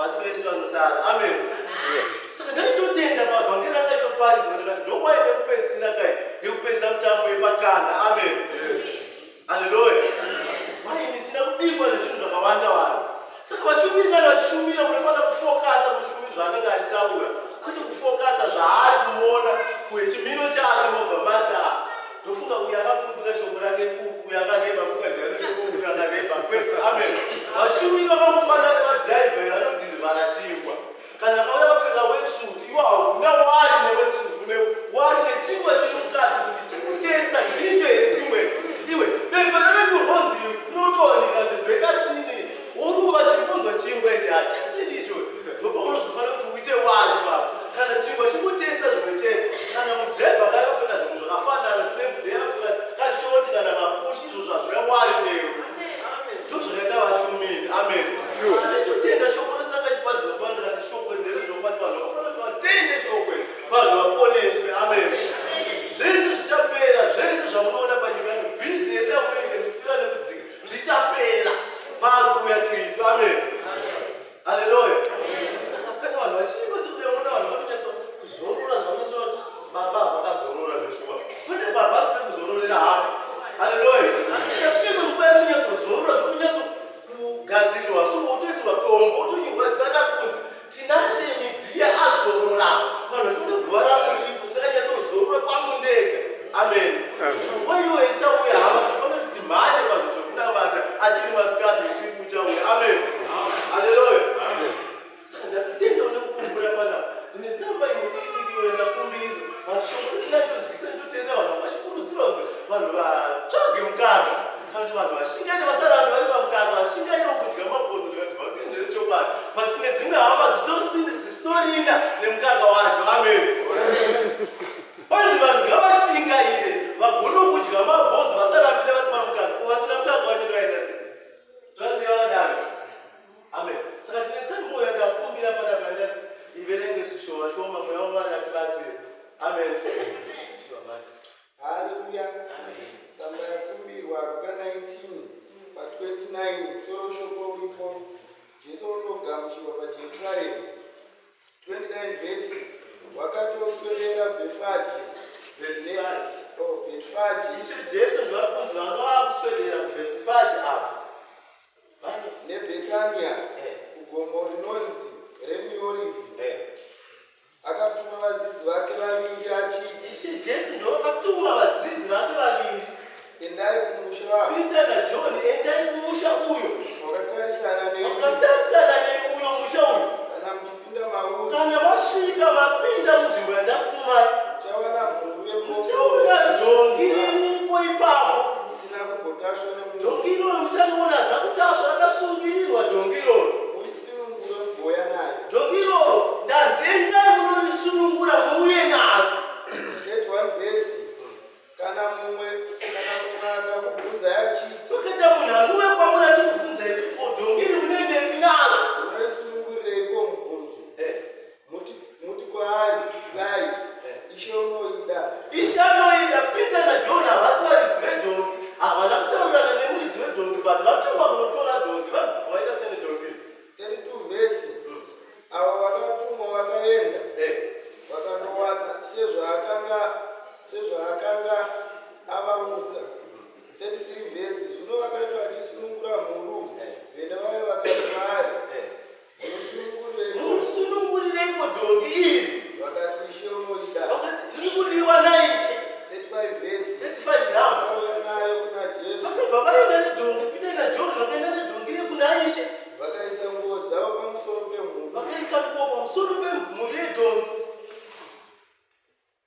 Havasi vese vanosara. Amen. Saka ndaitotenda pavhangeri rakaitoparidzwa ndikati ndokwaye yekupedzisira kai yekupedzisa mutambo yepakana. Amen. Haleluya. Waini isina kubikwa nezvinhu zvakawanda wanda. Saka vashumiri kana vachishumira unofanira kufokasa mushumiri zvaanenge achitaura kwete kufokasa zvaari kumuona kuye chimiro chake mobva mati ah, ndofunga uyu akapfupika shoko rake pfupi uyu akareba funga ndiani shoko uyu akareba kwete. Amen. Vashumiri vakangofanana nevadhiraivha vanodhirivhara chingwa. Kana akauya akapfeka worksuit, iwe hauna wari neworksuit, une wari nechingwa chiri mukati kuti chikutesta ndicho here chingwa ichi. Iwe bepa rakanyorwa kunzi Proton kana kuti Bekasini, woruma chiri kunzwa chingwa ichi hachisiri icho. Ndopaunozofanira kuti uite wari ipapo. Kana chingwa chikutesta zvimwe chete, kana mudhiraivha akauya akapfeka zvinhu zvakafanana same day akapfeka kashoti kana kapushi, izvozvo hazvina wari newe. Ndozvakaita vashumiri. Amen. Saka ndinotenda shoko rese rakaipadziwa pano ndikati shoko iri nderezvokwadi vanhu vakafanira kuti vatende shoko iri vanhu vaponeswe. Amen. Zvese zvichapera, zvese zvamunoona panyika ino, bhizinesi yamunoita nekukwira nekudzika zvichapera pari kuuya Kristu. Amen. Haleluya. Saka pane vanhu vachimba sekuti unoona vanhu vanonyatso kuzorora zvavanonyatsoona kuti baba vakazorora zveshuwa. Kwete baba asina kuzororera hama. Haleluya. Tikasvika imwe nguva yatinonyatsozorora zvokunyatso kugadzirirwa so wotoisirwa dombo wotonyorwa zita rako kunzi Tinashe Midziya azorora. Vanhu vachiona guva rangu riripo ndakanyatsozorora kwangu ndega. Amen. Saka nguva iyoyo ichauya hama tinofanira kuti timhanye pazvinhu zvekunamata achiri masikati usiku uchauya. Amen. Haleluya. Saka ndakutenda nekukumbura panapa. Ndine tsamba imwe diki iyo yandakumbiriswa. But shoko risingatonzwisa ndinotenda vanhu vanga vachikurudzirwa kunzi vanhu vatsvage mukaka. Kana kuti vanhu vashingaire vasarambe vari pamukaka vashingairewo kudya mabhonzo ndikati vhangeri nderechokwadi. But tine dzimwe hama dzisitorina nemukaka wacho. Amen. Kwanzi vanhu ngavashingaire vagone kudya mabhonzo vasarambira vari pamukaka. Ko vasina mukaka wacho tovaita sei? Tovasiya vakadaro. Amen. Saka tine tsanguo yandakumbira panapa yandati iverenge zvishoma shoma mweya waMwari atibatsire. Amen. Chivamai. Haleluya. Tsamba yakumbirwa Ruka 19 pa 29 musoro shoko uripo Jesu unogamuchirwa paJerusarema 29 vhesi wakati oswedera Bhefage Bethfage. Oh, Bethfage. Ishe Jesu ndivari kunzi vanga vakuswedera kuBethfage apa. NeBhetania kugomo rinonzi reMiorivhi. Akatuma vadzidzi vake vaviri achiti. Ishe Jesu ndovakatuma vadzidzi vake vaviri. Endai kumusha. Peter naJohn, endai kumusha uyo. Wakatarisana nemi. Wakatarisana nemi uyo musha uyo. Kana muchipinda mauri. Kana masvika mapinda munzvimbo yandakutumai. Muchawana mhuru yembongoro. Muchaona dhongi riripo ipapo. Isina kumbotasvwa nemunhu. Dhongi iroro muchariona harina kutasvwa rakasungirirwa dhongi iroro. Muisunungure mugouya nayo. Dhongi iroro ndanzi endai munorisunungura muuye naro. 31 vhesi Kana mumwe kana mumwe akakubvunzai achiti. Tokuita munhu anouya kwamuri achikubvunzai kuti ko dhongi iri munoendepi naro? Munoisunungurireiko mubvunzo? Muti, muti kwaari, kudai, Ishe unoida. Ishe anoida. Peter naJohn havasi varidzi vedhongi. Havana kutaurirana nemuridzi wedhongi but vatumwa kunotora dhongi. Vanhu kubva vaita sei nedhongi iri? 32 vhesi Avo vakatumwa vakaenda vakandowana sezvaakanga sezvaakanga avaudza. 33 vhesi Zvino vakati vachisunungura mhuru, vene vayo vakati kwaari, Munosunungurireiko? Munosunungurireiko dhongi iri? Vakati, Ishe unoida. Vakati, Riri kudiwa naIshe. 35 vhesi 35 now. Vakauya nayo kuna Jesu. Vakabva vaenda nedhongi, Peter naJohn vakaenda nedhongi riye kuna Ishe. Vakaisa nguo dzavo pamusoro pemhuru. Vakaisa nguo pamusoro pemhuru yedhongi.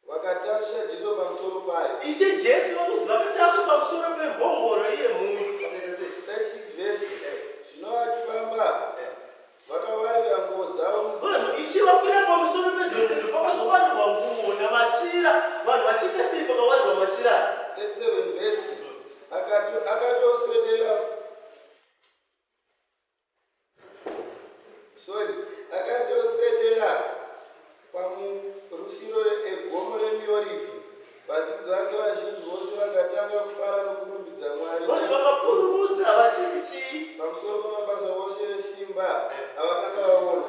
Vakatasva Jesu pamusoro payo. Ishe Jesu vanonzi vakatasva pamusoro pembongoro iye mhuru. Vakaita sei? 36 vhesi Zvino vachifamba vakawarira nguo dzavo munzira. Vanhu Ishe vakwira pamusoro pedhongi ndopakazowarirwa nguo namachira. Vanhu vachiita sei pakawarirwa machira aya? 37 vhesi Akati akatoswedera sorry akatoswedera pamurusiro egomo remiorivhi vadzidzi vake vazhinji vose vakatanga kufara nokurumbidza Mwari. Vanhu vakapururudza vachiti chii? Pamusoro pamabasa ose esimba avakanga vaona.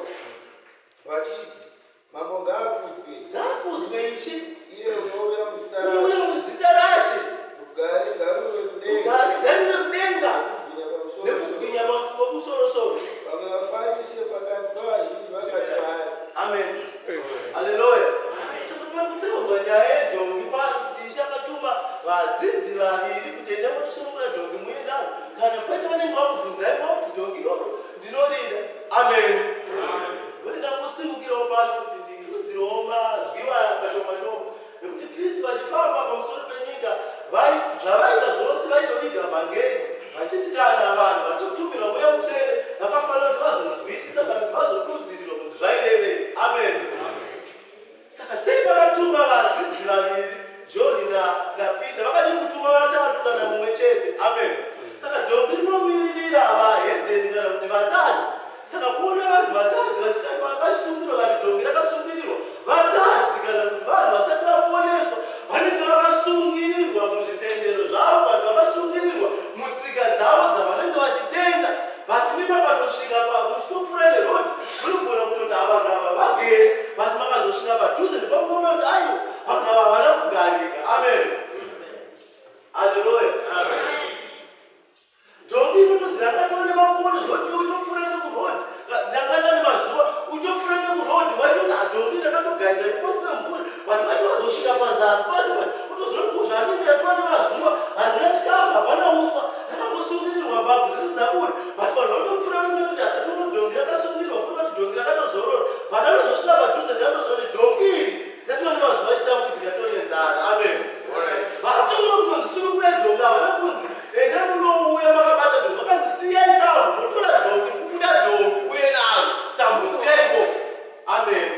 Amen.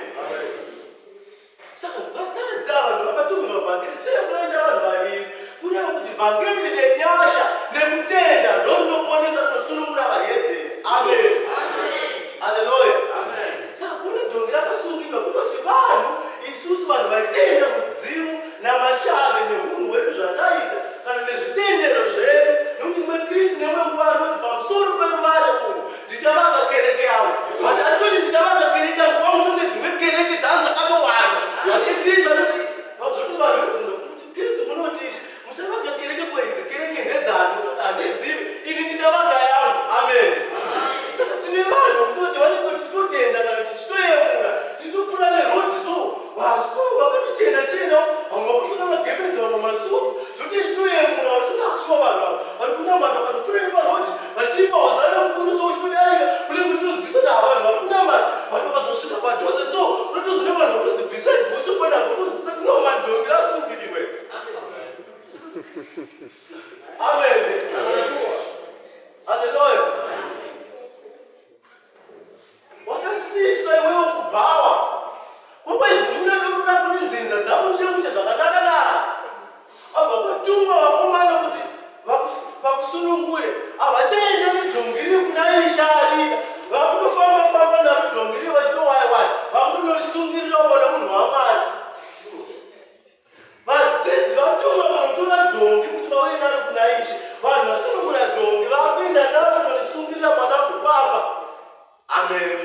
Saka vatadzi ava ndovakatumirwa vhangeri. Sei kunoenda vanhu vaviri? Kureva kuti vhangeri renyasha nekutenda ndorinoponesa, rinosunungura vahedheni. Amen. Haleluya. Saka kune dhongi rakasungirwa kutoti vanhu isusu, vanhu vaitenda mudzimu namashave neunhu hwedu zvataita kana nezvitendero zvedu, nekuti mumwe Kristu nemwe nguva anoti, "Pamusoro peruvare urwu ndichavaka kereke yangu." But atoti ndichavaka kereke yangu, kwamuto nedzimwe kereke dzangu dzakatowanda. But Kristu anoti zvoti vanhu vanobvunza kuti, "Kristu, munoti izvi muchavaka kereke, kwaidzi kereke ndedzani?" "Handizivi ini, ndichavaka yangu." Amen. Saka tine vanhu kutoti vanenge tichitotenda kana tichitoyemura, tichitopfuura nerodhi, so vachito vakatochena chena, vamwe vakapfeka magemenzi, vamwe masutu, toti tichitoyemura, vachitoda vanhu ava vari kunamata. Vakatopfuura neparodhi vachiimba hozana mukuru, so uchitodarika unenge uchitonzwisa kuti ava vanhu vari kunamata. Vanhu vakazosvika padhuze, so unotozone vanhu vakutonzi, "Bvisai bhutsu panapa." Unozvisa no madhongi rasungirirwe. Amen. Haleluya. Wakasiswa iwewe kubhawa kwakwezvimuna doro rako nenzenza dzako, uchemucha zvakanaka-naka. Abva kwatumwa vakomana kuti vakusunungure. Havachaenda nedhongi riri kuna ishe arida, vakutofamba-famba naro dhongi riri vachitowaiwai, vakutonorisungirirawo pana munhu waMwari. Vadzidzi vatumwa kunotora dhongi kuti vauye naro kuna ishe. Vanhu vasunungura dhongi, vakuenda naro kunorisungirira pana kupapa. Amen.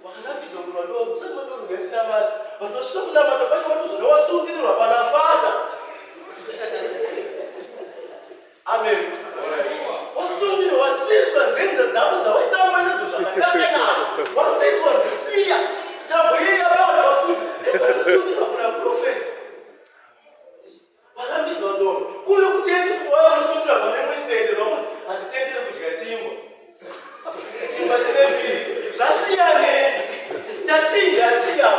Wakarambidzwa kunwa doro, usati madoro ngaitinamata. Vanhu vasvika kunamata kwacho, vatozona wasungirirwa pana fata. Amen. Wasungirirwa, wasiswa nzenza dzako dzawaitamba nadzo zvakanaka, wasiswa, nzisiya tambo iye yavawana vafuti evanosungirwa kuna profeti. Warambidzwa doro kuno kuchechi, wava unosungira pane imwe chitenderwa kuti hatitenderi kudya chingwa, chingwa chine mbiri. Zvasiyanei? Chachinja chiya,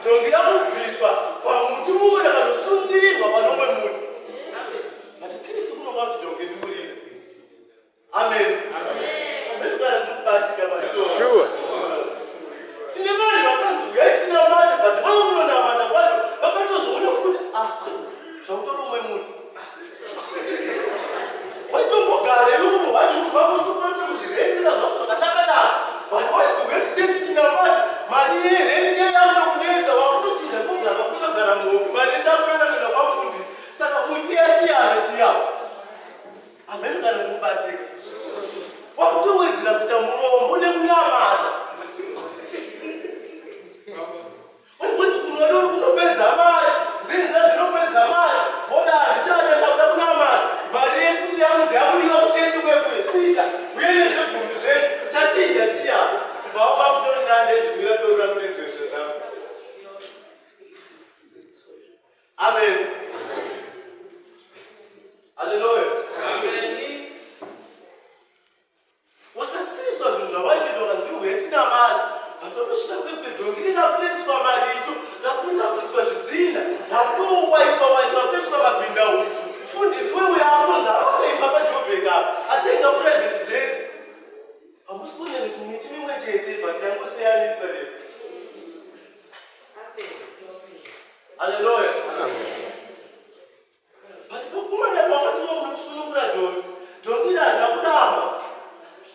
dhongi rakubviswa pamuti mumwe rakanosungirirwa pane umwe muti. But Kristu kunonga kuti dhongi ndiurire. Amen. Amen. Kana ndiri kubatika pazvidoro. Tine vanhu vakanzi, "Uyai tinamate," but vava kunonamata kwacho vakatozoona futi, ah, zvautori umwe muti. Waitombogara iwe wati mako uchitokwanisa kuzvirendera zvako zvakanaka-naka, but waiti, "Uyai chechi tinamate," mari yerendi yakutokunetsa, wakutochinja kugara, wakutogara muhopi, mari yese akutoenda kuenda kwamufundisi. Saka muti yasiyana chiyapo. Amen. Kana ndikubatika, wakutowedzera kuita murombo nekunamata. Kuti kunwa doro kunopedza mari, nzenza dzinopedza mari, voda handichada, ndakuda kunamata. Mari yefuti yangu yakuriwa kuchechi kwekuesita uye nezvegumi zvenyu. Chachinja chiyapo, kubva wakutori nandezvimira doro rangu nenzenzve dzangu. Amen. Haleluya. Wakasiswa zvinhu zvavaitoita, wakanzi, "Uye tinamata," but watosvika kwedhongi rirakutoiswa marito, rakutapriswa zvidhina, rakutowaiswa waiswa, rakutoiswa mabhindau. Mufundisi wewe akutonzi avakaimba paJobheka apa, atenga private jet. Hamusi kuona kuti miti mimwe chete, but yangosiyaniswa here? Haleluya. But pakumana pawakatumwa kunokusunungura dhongi, dhongi iri harina kuramba.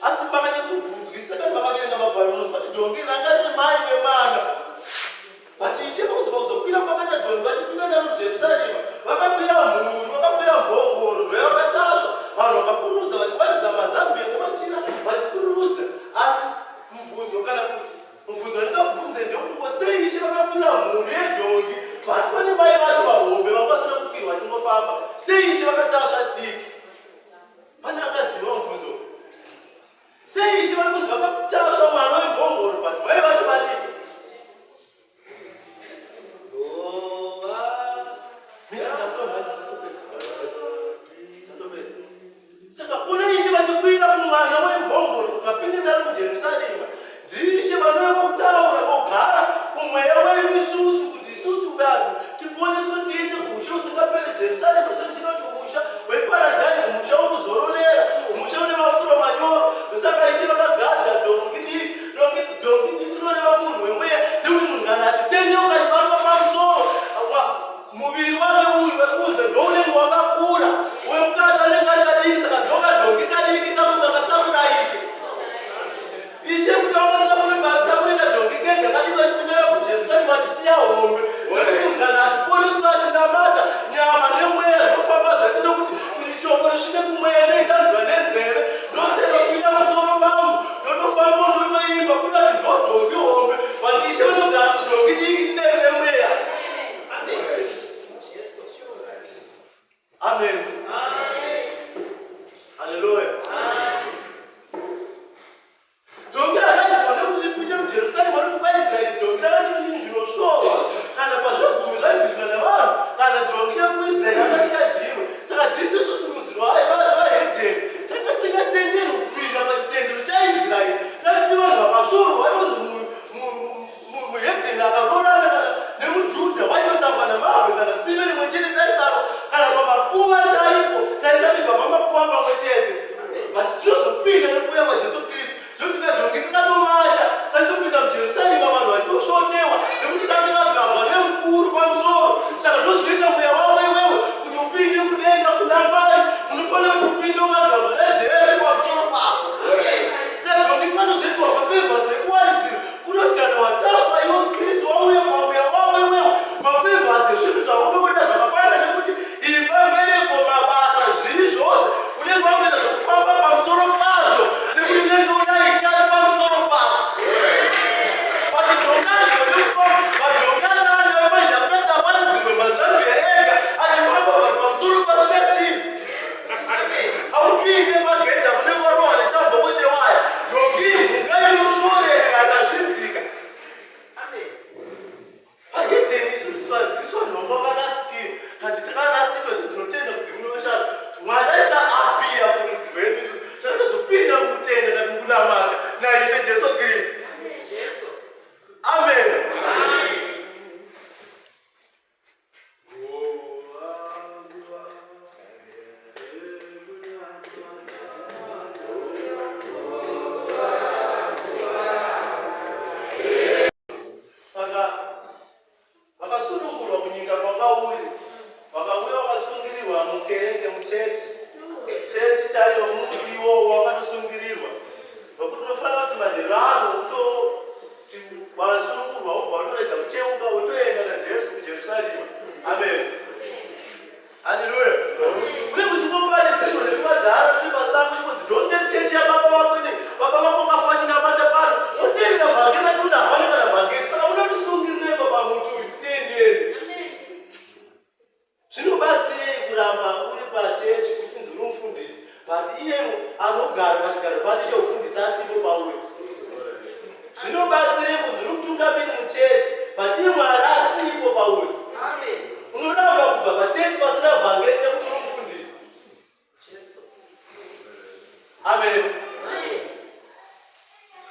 Asi makanyatsobvunzwisisa kana makaverenga magwaro, munonzwa kuti dhongi ranga riri mai nemwana. But ishe pakuzokwira kwakaita dhongi vachipinda naro muJerusarema, vakakwira mhuru, vakakwira mbongoro, ndoyavakatasva. Vanhu vakapururudza vachiwaridza mazambiya nemachira vachipururudza. Asi mubvunzo, kana kuti mubvunzo wandingabvunze ndekuti, ko sei ishe vakakwira mhuru yedhongi, but pane mai vacho vahombe vanga vasina kukwirwa vachingofamba? Sei ishe vakatasva diki? Pane akaziva mubvunzo? Sei ishe vari kunzi vakatasva mwana wembongoro, but mai vacho vadiki? Mira, ndakutomhanya, ndatopedza. Ndatopedza. Saka kuna ishe vachikwira kumwana wembongoro kuti vapinde naro muJerusarema, ndiishe vanouya kutaura vogara kumweya wedu isusu, kuti isusu vanhu tiponeswe, tiende kumusha usingaperi, Jerusarema. Zvinochida kuti musha weparadhaisi, musha wekuzororera, musha une mafuro manyoro. Ndosaka ishe vakagadha dhongi.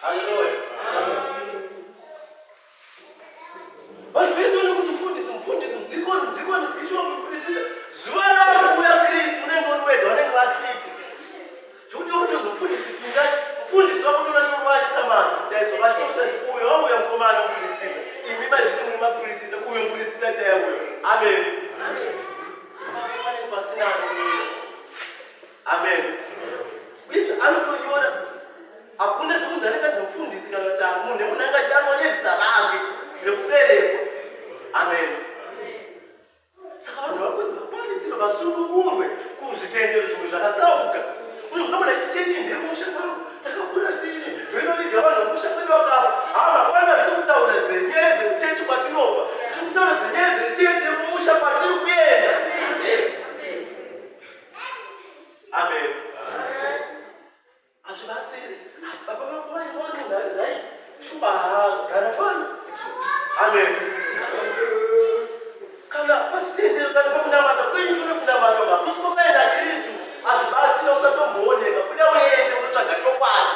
Haleluya. Vanhu vese vanokuti mufundisi, mufundisi, mudhikoni, mudhikoni, bishop, mupurisita. Zuva rako kuuya Kristu unenge uri wega, vanenge vasipo. Zvekuti wokuti mufundisi pindai, mufundisi vakutoona chokuvarisa mano. Kudai so vachitokuti uyo wauya mukomana mupurisita. Imi mazviti muri mapurisita, uyo mupurisita chaiye uyo. Amen. Amen. Panenge pasina anomira. Amen. Uyezve anotonyora hakuna zvekunzi anenge anzi mufundisi kana kuti munhu nemunhu anga achidanwa nezita rake rekuberekwa. Amen. Saka vanhu vakunzi vaparidzirwe vasunungurwe kuzvitendero zvimwe zvakatsauka. Unozoona munhu achiti chechi ndiri kumusha kwangu, takakura tiri, ndoinoviga vanhu vakumusha kwedu vakafa. Hama, hapana tisi kutaura dzenyaya dzekuchechi kwatinobva, tiri kutaura dzenyaya dzechechi yekumusha kwatiri kuenda. Amen. Hazvibatsiri. Baba vako vainge vari munhu ari right. Shuwa gara pano. Amen. Kana pachitendero kana pakunamata kwenyu tore kunamata hakusi kwakaenda Kristu. Hazvibatsira usatombooneka. Kuda uende unotsvaga chokwadi.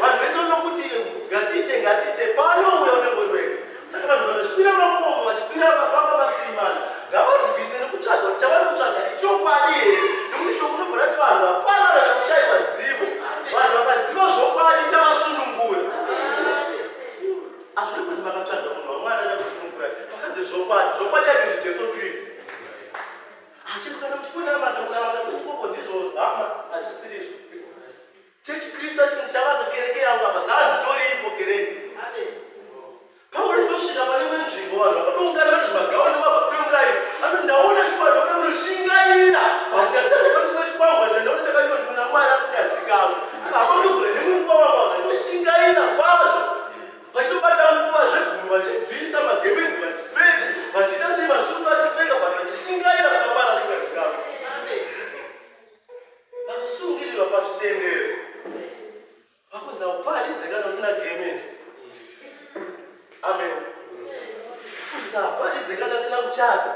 Vanhu vese vanokuti ngatiite ngatiite pano uya unenge uri wega. Saka vanhu vanozvikwira makomo vachikwira vafamba matirimana ngavazivise nekutsvaga kuti chavari kutsvaga ichokwadi here nekuti shoko rinobva rati vanhu vaparara nekushaiwa zivo. Vanhu vakaziva zvokwadi chavasunungura. Hazvina kuti makatsvaga munhu waMwari achakusunungurai. Makanzi zvokwadi. Zvokwadi yacho ndi Jesu Kristu. Hachero kana muchikunamata kunamata kwenyu ikoko ndizvozvo hama hazvisirizvo. Chechi Kristu ati ndichavaka kereke yangu apa dzaadzitoripo kereke. Pauro ndosvika pane imwe nzvimbo vanhu vakatoungana vane zvimagauni nemabhuku emurairo. Anoti ndaona shuwa ndaona munoshingaira. But ndatanga pane chimwe chikwangwani chandaona chakanyorwa kuti muna Mwari asingazikanwi. Saka hama munogona nemwe nguva vamwe vanhu vanoshingaira kwazvo. Vachitobata nguva zvegumi vachibvisa magemenzi vachipfeka vachiita sei masutu vachipfeka but vachishingaira kuna Mwari asingazikanwi. Vakasungirirwa pazvitendero. Vakunzi hauparidze kana usina gemenzi. Amen. Mufundisi haparidze kana asina kuchata.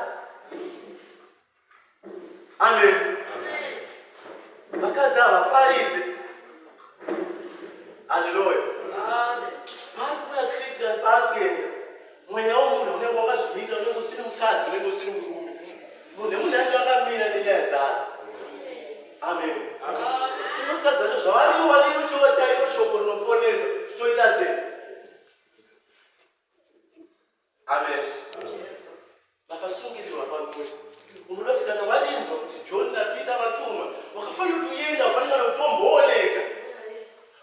Amen. Vakadzi havaparidze. Haleluya. Paari kuuya Kristu kana paari kuenda, mweya womunhu unenge wakazvimirira, unenge usiri mukadzi, unenge usiri murume. Munhu nemunhu anenge akamira nenyaya dzake. Amen. Tinokadza zvo zvavariro variro chova chairo shoko rinoponesa. Toita sei? Amen. Vakasungirirwa pamwe. Unoda kuti kana warinzwa kuti John naPeter vatumwa, wakafanira kuti uende, haufaniri kana kuti wombooneka.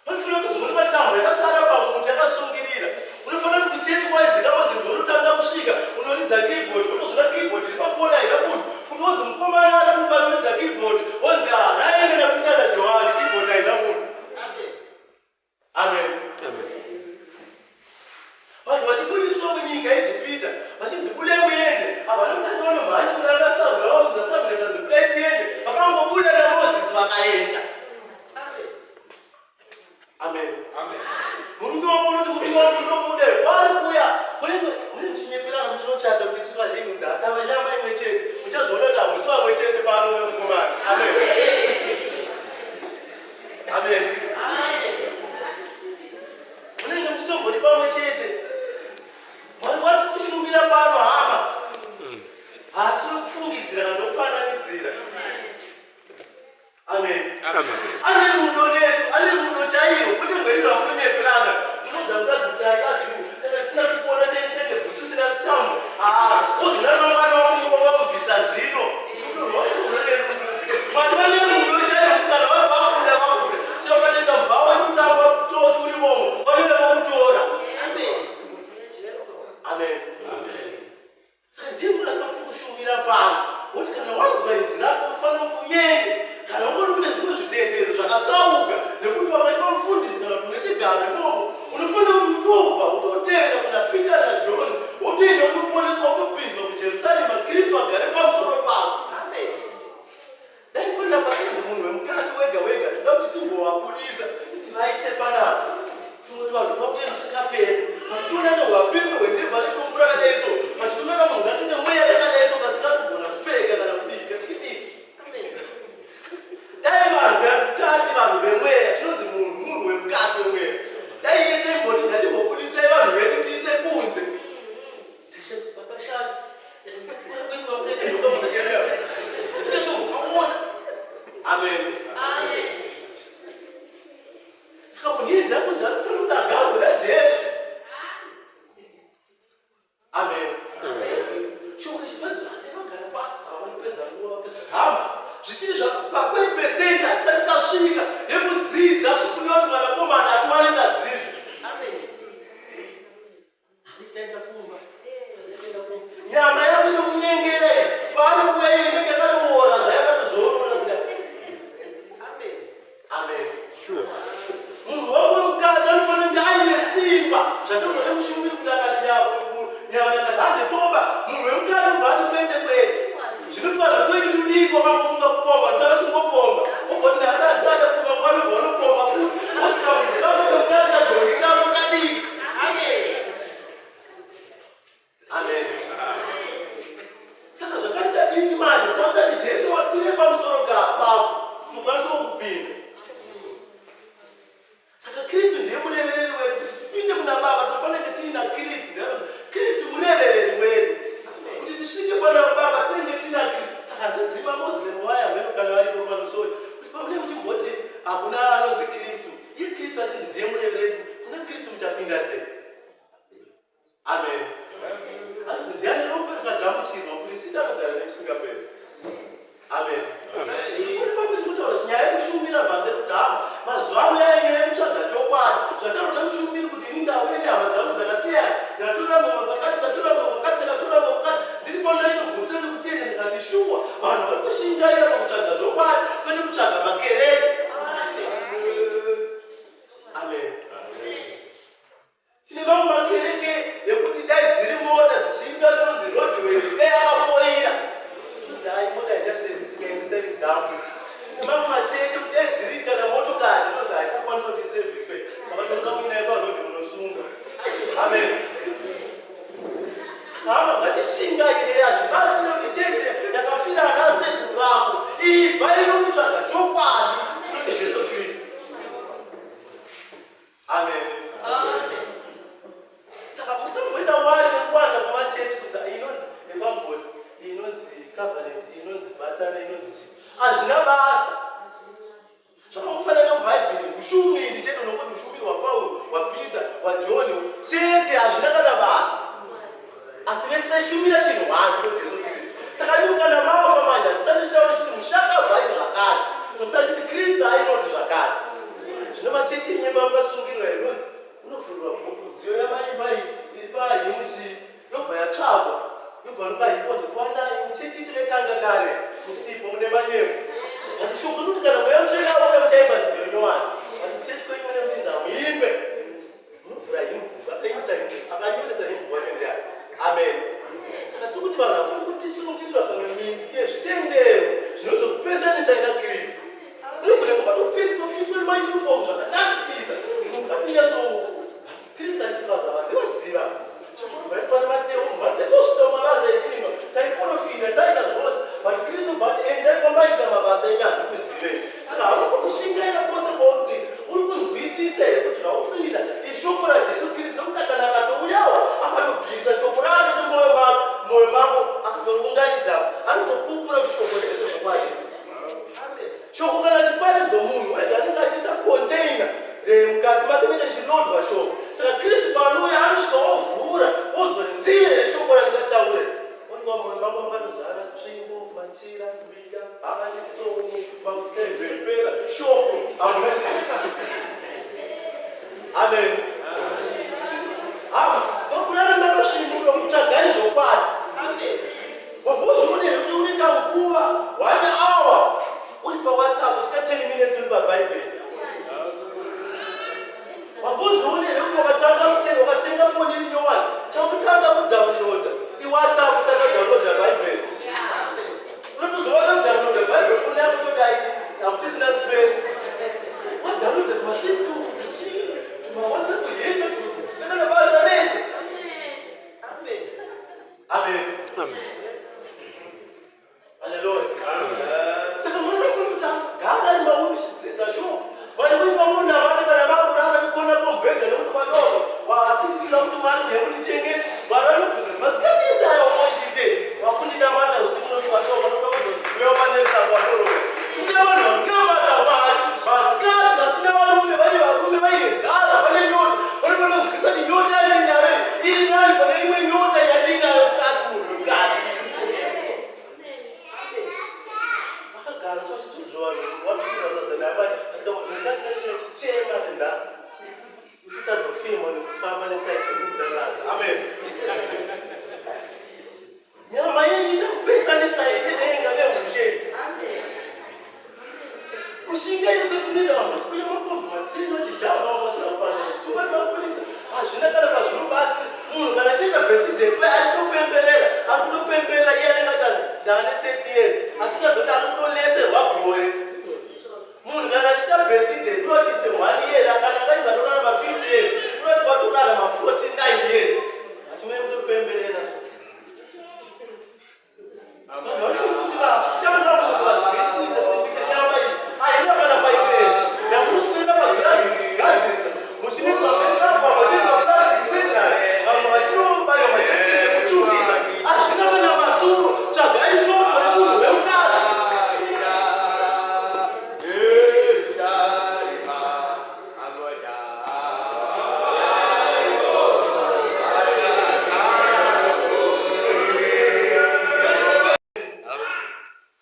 Vanofanira kutozongoti patambo yakasara pamuti yakasungirira. Unofanira kuti kuchechi kwaizikanwa kuti ndiwe unotanga kusvika, unoridza keyboard, wotozoona keyboard iri pakona haina munhu. Kuti wonzi mukomana ari kumba anoridza keyboard, wonzi ah, raenda naPeter naJohani, keyboard haina munhu. Amen. Vanhu vachibudiswa munyika yeEgipita vachinzi budai muende, havana kutanga vanomhanya kuna ana Sauro vaudza Sauro kanzi budai tiende, vakangobuda naMozisi vakaenda. Amen. Murume wako unoti murume wangu ndomuda paari kuuya munenge mune muchinyeperana muchinochata kuti tisu varinzi hatava nyama imwe chete muchazoona kuti hamusi vamwe chete pano wemukomana. Amen. Amen. Munenge muchitombori pamwe chete. Mwari wati kushumira pano hama. Haasi wekufungidzira kana wekufananidzira. Amen. Amen. Ane rudo nesu, ane rudo chairwo, kwete rwenyu rwamunonyeperana. Ndinoudza mukadzi kuti I love you. Kana tisina kukuona tenge tinenge bhutsu isina sitambu. Ah, wozona mangwana wamuka wamubvisa zino. Rudo rwacho rune rudo. Mwari vane rudo chairwo kuti kana vati vakuda vakuda. Chero ukatoenda mubhawa wekutamba toki uri momo, vanouya vokutora. Amen. Saka ndiye Mwari vatiri kushumira pano. Woti kana wanzwa izwi rako unofanira kuti uende. Kana ungori kune zvimwe zvitendero zvakatsauka nekuti wakaitwa mufundisi kana kuti nechigaro imomo, unofanira kuti utobva utotevera kuna Peter naJohn wotoenda unoponeswa wotopinzwa kuJerusarema Kristu agare pamusoro pako. Dai panapa tiri munhu wemukati wega wega toda kuti timbovabudisa tivaise panapa. Tumwe tuvanhu twakutoenda tusingafemi. Vachitoona nehwapepe hwendebvu ane dumbu rakadai so. Vachitoona kamunhu kanenge mweya yakadai so kasingatogona kupfeka kana kubika. Tikiti. Dai vanhu vemukati vanhu vemweya tinonzi munhu munhu wemukati wemweya. Dai iye Shingaire hazvibatsire kuti chechi yakafira ana sekuru vako. Ibva iri kutsvaga chokwadi chinoti Jesu Kristu. Amen. Saka musamboita wari nekuwanda kumachechi kuti inonzi yekwaMugodzi, inonzi Covenant, inonzi Batana, inonzi chii. Hazvina basa. Zvakangofanana muBhaibheri, ushumiri chete unongoti ushumiri hwaPauro, hwaPita, hwaJohn chete hazvina kana basa. Asi vese vaishumira chinhu hwani chinoti Jesu Kristu. Saka imi kana mafa manje hatisati tichitaura chiti mushakabva aiti zvakati. Tinosara chiti Kristu ainoti zvakati. Zvino machechi enyemba mungasungirwa here unonzi unovhurirwa bhuku nziyo yamaimba iyi iri pahimu chii yobva yatsvagwa yobva nopahiponzi kwanai muchechi takaitanga kare musipo mune manyepo but shoko rinoti kana mweya mutsvene auya muchaimba nziyo nyowani but kuchechi kwenyu mune muchinzi hamuimbe munovhura himbuku akaimisa himbuku akanyoresa himbuku wacho ndiani amen saka tiri kuti vanhu havafaniri kutisungirira pamwe midzi yezvitendero zvinozokupesanisai nakristu unogona kuvatofitwa nemauniform zvakanakisisa munhu atinyatso Kristu achiti vanhu ava ndivaziva zvokubva pane Mateo mbatotosvika mabasa esimba taiprofita taita zvose but Kristu but endai kwamaita mabasa enyu handikuzivei saka hauko kushingaira kwose kwauri kuita uri kunzwisisa here kuti zvauri kuita ishoko raJesu Kristu nekuti kana akatouyawo akatobvisa shoko rake nemwoyo mako mwoyo mako akatoriunganidza anotopupura kuti shoko ndezvechokwadi Shoko kana richiparidzwa munhu wega anenge achiisa container mukati make rinenge richilodwa shoko. Saka Kristu paanouya anosvika ovhura onzwa nzira yeshoko randingataure. Onzwa mwoyo mako makatozara tsvimbo, machira, mbiya, hari, tsono, mafuta evhembera, shoko hamuna chinhu. Amen. Hama, pakurarama pasvinura kutsvagai zvokwadi. Amen. Wambozviona here kuti unoita nguva one hour uri paWhatsApp uchiita 10 minutes uri paBhaibheri? Wambozviona here kuti wakatanga kutenga wakatenga foni iri nyowani chakutanga kudownloada iWhatsApp usati wadownloada Bhaibheri? Unotozowana kudownloada Bhaibheri foni yako toti hakutisina space. Wadownloada tumaTikTok tuchii tumaWhatsApp hende tusina kana basa rese. Amen. Amen. Haleluya. Saka munhu anofanira kuti agara ari mauri uchidzidza shuwa. Vanhu kuimba munamata kana vakurara ikona pomubhedha nekuti kwadoko wasimbisira kuti Mwari uye kundichengeta. Mwari anobvunza kuti masikati ese aya wanga uchiitei? Wakundinamata usiku nokuti kwadoko nokuda kuzouya panetsa kwadorova. Tine vanhu vanonamata Mwari masikati vasina varume vane varume vaine nzara vane nyota vanofanira kunzwisisa kuti nyota yandinayo iri nani pane imwe nyota yatiinayo mukati munhu wemukati vakagara so vachitodzva vanhu vabikira sadza naamai chichema nenzara uchitadza kufema nekufamba nesaikuda sadza amen Nyama yenyu ichakupesanisai nedenga nehushe. Kushingaira kwese vanhu vachikwira makombi matirino achijamba vasina kupanda vachisunga nemapurisa hazvina kana pazvinobatsi munhu kana achiita birthday pa achitopemberera ari kutopembera iye anenge atanzi ndaane 30 years asingazoti ari kutoleserwa gore munhu kana achiita birthday kuroti ise one year kana akainzi atorarama 50 years kuroti kwatorarama 49 years achimene kutopemberera Vanhu vanofanira kuti vatanga vanzwisise kuti nyika nyama iyi haina kana painoenda. Yamunoswera pagirazi muchigadzirisa muchinoitwa makeup vamwe vanoitwa plastic surgery vamwe vachinobaiwa majekiseni ekutsvukisa hazvina kana maturo. Tsvagai shoko remunhu wemukadzi.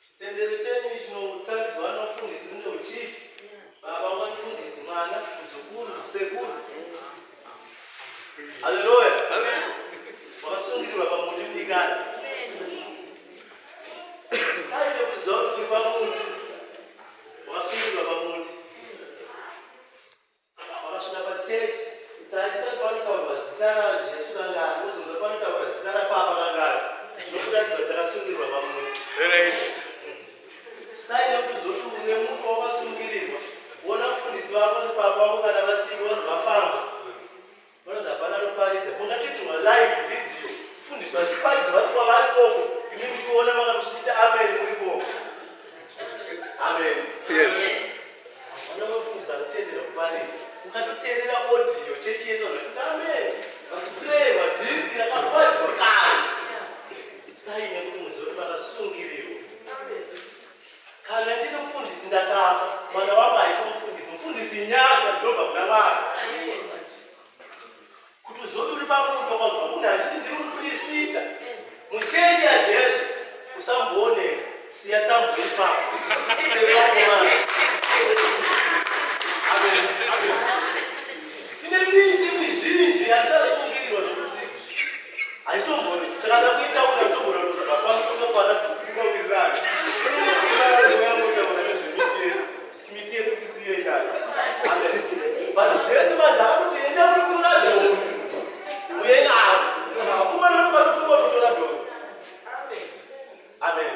Chitendero chenyu chinotaridzwa nofundisi kunge uchifi. Baba wamufundisi, mwana, muzukuru, sekuru. Haleluya. Wakasungirirwa pamuti mudikani. Saite kuziva kuti uri pamuti. Wakasungirirwa pamuti. Wakasvika pachechi, tarisa kuti panotaurwa zita raJesu kangani, wozonzwa panotaurwa zita rapapa kangani. Zvinokuratidza kuti ndakasungirirwa pamuti. Saine kuzoti une muti wakasungirirwa, wona mufundisi vako nepapa vako kana vasipo vanhu vafamba. Vanonzi hapana anoparidza. Mungatoitirwa live video, mufundisi vachiparidza vari kwavo. Uri pamunhu ukanzwa munhu achiti ndiri mupirisita muchechi yaJesu, usambooneka, siya tambo ipapo. Tevera vakomana. Amen. Tine miti mizhinji yatikasungirirwa zvokuti haitomboni takada kuitaura togona kuzobva pano tokakwana tisingawirirani. Miti yedu tisiye nayo. Amen. But Jesu manje akatoti enda unotora dhongi uye naro. Saka vakomana vanonga vatotumwa kutora dhongi. Amen.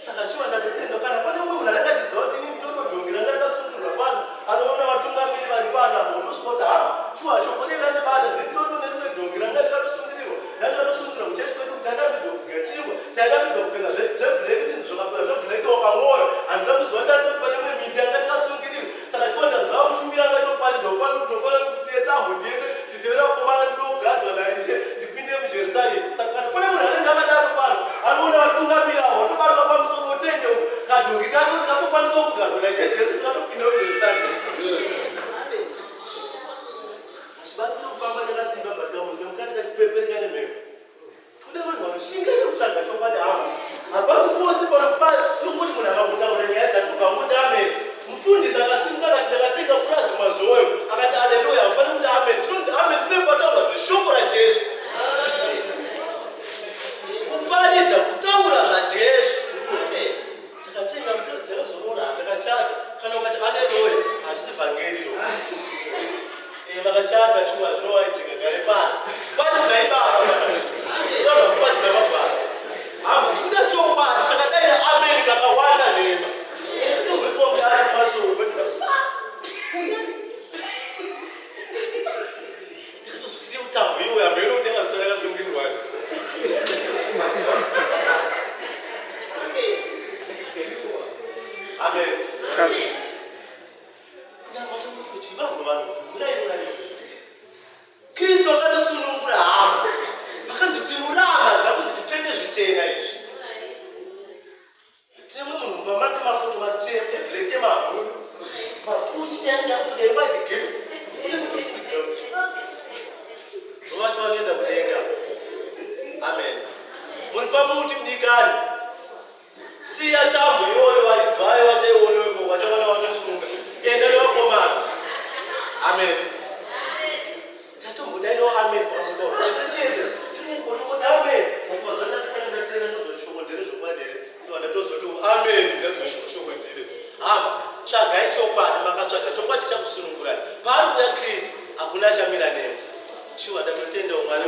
Saka shuwa ndatotenda kana pane mumwe munhu anenge achiziva kuti ini mutoro dhongi ranga rakasungirwa pano, anoona vatungamiri vari pano apo, unosvika kuti hama, shuwa shoko rei randibata, nditoro nerimwe dhongi ranga rikatosungirirwa, ranga ratosungirirwa kuchechi kwedu kuti tairambidzwa kudya chingwa, tairambidzwa kupfeka zveblack, tinzi zvakapfeka zveblack wakamora, handina kuziva kuti atori pane imwe miti yanga tikasungirirwa. Saka shuwa ndanzwa mushumiri anga atoparidza pano kuti tinofanira kuti siye tambo ndiende nditevera vakomana ndinogadzwa naIshe ndipinde muJerusarema. Saka kana pane munhu anenge akadaro pano anoona vatungamiri avo otobatwa pamusoro otendeuka, kadhongi kacho tikatokwanisawo kugarwa naIshe Jesu tikatopinda muJerusarema. Hazvibatsiri kufamba nekasimba but kamunhu kemukati kachipepereka nemhepo. Kune vanhu vanoshingaira kutsvaga chokwadi hama. Hapasi pose panopari unongoti munhu akangotaura nyaya dzake kubva angoti amen. Mufundisi akasimuka akati ndakatenga purazi kumazoyo akati aleluya haufaniri kuti amen. Chinonzi amen kunenge kwataurwa zveshoko raJesu. Kuparidza kutaura zvaJesu. Ndakatenga mukadzi ndakazoroora ndakachata kana ukati aleluya harisi vhangeri iro. Eh, vakachata shuwa zvinowaitika gare pasi. Paridzai baba. Vanhu vakuparidza magwaro. Hama, tikuda chokwadi takadaira amen kakawanda nhema. Tinombotwa mudare kumasoro ndikatozosiya utambo iwe hameno kuti yakazita rakasungirirwa. Amen. Vanhu vanhu Kristu akatisunungura hama, akanzi tirurama, zvakunzi tipfeke zvichena izvi. Tine mumwe munhu mumba make makoto matema eblack emahuni mapushi chainge akupfeka yewhite gap, unenge utofungidzira kuti vacho vanoenda kudenga. Amen. Muri pamuti mudikani, siya tambo iyoyo, varidzi vayo vachaioneko, vachaona vatosunga. Enda nevakomana. Amen. Tatombodairawo amen pakutotaura chese chese, tinongotongoda amen. Mazuva ndakatanga ndatenda ndozoti shoko ndere zvokwadi here, ndobva ndatozoti amen ndazoti shoko ndire. Hama, tsvagai chokwadi, makatsvaga chokwadi chakusunungurai. Paari kuuya Kristu hakuna achamira newe. Shuwa ndatotendawo Mwari.